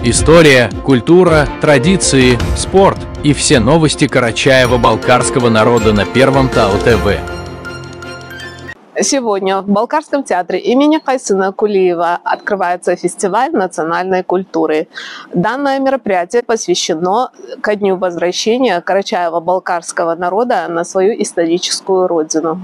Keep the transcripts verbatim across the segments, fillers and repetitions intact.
История, культура, традиции, спорт и все новости карачаево-балкарского народа на Первом Тау ТВ. Сегодня в Балкарском театре имени Кайсына Кулиева открывается фестиваль национальной культуры. Данное мероприятие посвящено ко дню возвращения карачаево-балкарского народа на свою историческую родину.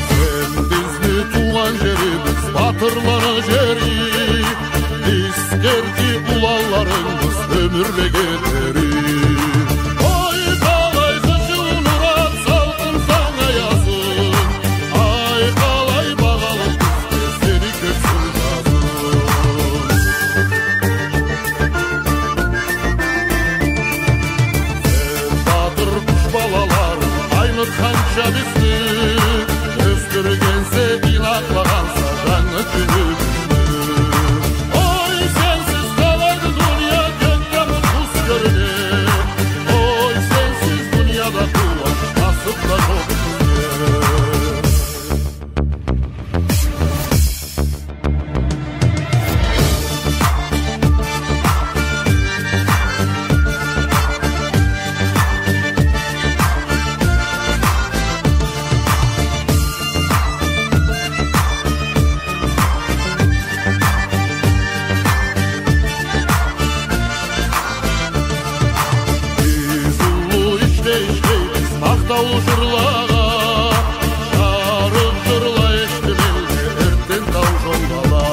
Сен бизни туугъан жерибиз, батырланы жери, эсгерди уланларыбыз ёмюрлеге дери. Ой, къалай хыжыл нур ат салкъын сана язын, ай, къалай багъалы бизге сени кёксюн жазын. Сен батыр къуш балаларын айнытханча бизни, ёсдюргенсе, ийнакълагъанса жангы кюнюбюзню. Ой, сенсиз къалайды дуния, кёкде мут бус кёрюне. Ой, сенсиз дунияда къууанч насып да жокъ бизге. Биз уллу ишде ишлейбиз, махтаулу жырлагъа, жарыкъ жырла эшитиле эртден тау жолдала.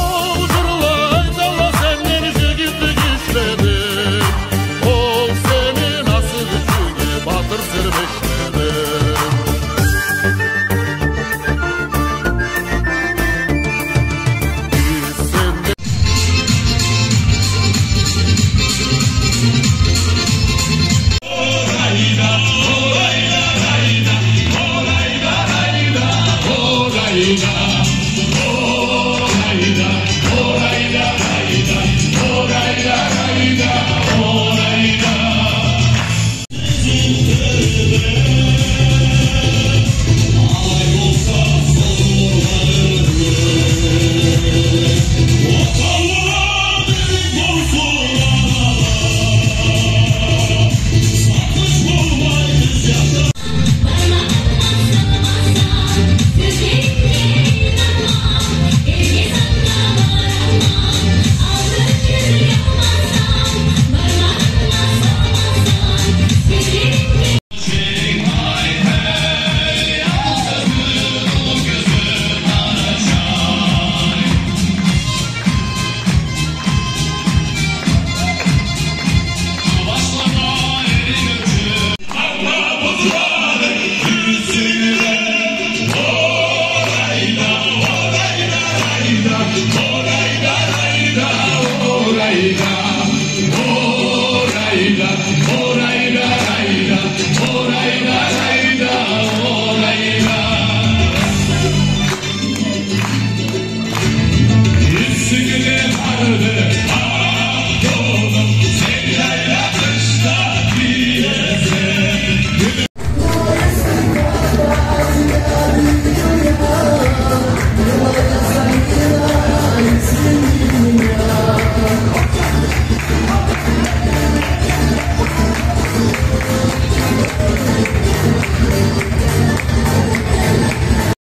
Ол жырла айтала, сенден жигитлик ишлединг, ол сени насып ичинге батыр сермешлединг.